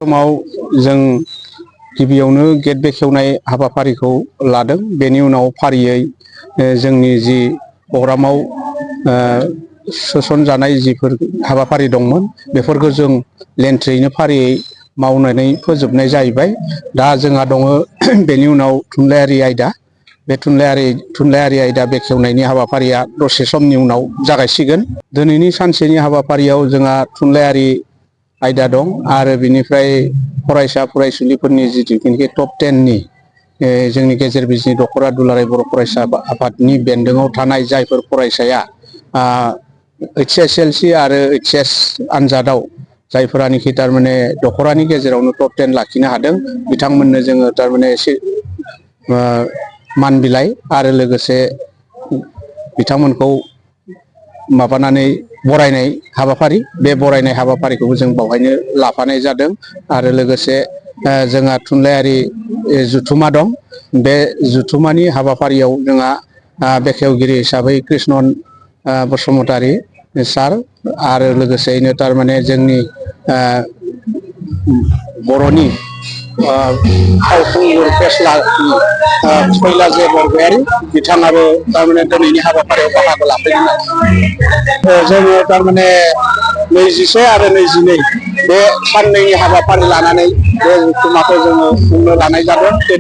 समाव जों गिबियावनो गेट बेखेवनाय हाबाफारिखौ लादों। बेनि उनाव फारियै जोंनि जि प्रग्रामाव सोसनजानाय जिफोर हाबाफारि दंमोन बेफोरखौ जों लेन्थ्रैनो फारियै मावनानै फोजोबनाय जाहैबाय। दा जोंहा दङ बेनि उनाव थुनलाइयारि आयदा। बे थुनलाइयारि आयदा बेखेवनायनि हाबाफारिया दसे समनि उनाव जागायसिगोन। दिनैनि सानसेनि हाबाफारियाव जोंहा थुनलाइयारि आयदा दं आरो बिनिफ्राय फरायसा फरायसुलिफोरनि जिथुनिखि टप 10 नि जोंनि गेजेर बिजनि दख'रा दुलाराय बर' फरायसा आफादनि बेन्दोङाव थानाय जायफोर फरायसाया HSLC आरो HS आनजादाव जायफोरानोखि थारमाने दख'रानि गेजेरावनो टप 10 लाखिनो हादों बिथांमोननो जोङो थारमाने एसे मान बिलाइ आरो लोगोसे बिथांमोनखौ माबानानै बरायनाय हाबाफारि, बे बरायनाय हाबाफारिखौबो जों बावहायनो लाफानाय जादों। आरो लोगोसे जोंहा थुनलाइयारि जथुम्मा दं। बे जथुम्मानि हाबाफारियाव जोंहा बेखेवगिरि हिसाबै कृष्णन बसुमतारी सार आरो लोगोसेयैनो थारमाने जोंनि बर'नि फावखुंगुर फेस्लानि फैलाजे बरगयारी बिथाङाबो थारमाने दिनैनि हाबाफारियाव बाहागो लाफैदों। जोङो थारमाने 21 आरो 22 बे साननैनि हाबाफारि लानानै बे जथुम्माखौ जोङो खुंनो लानाय जादों।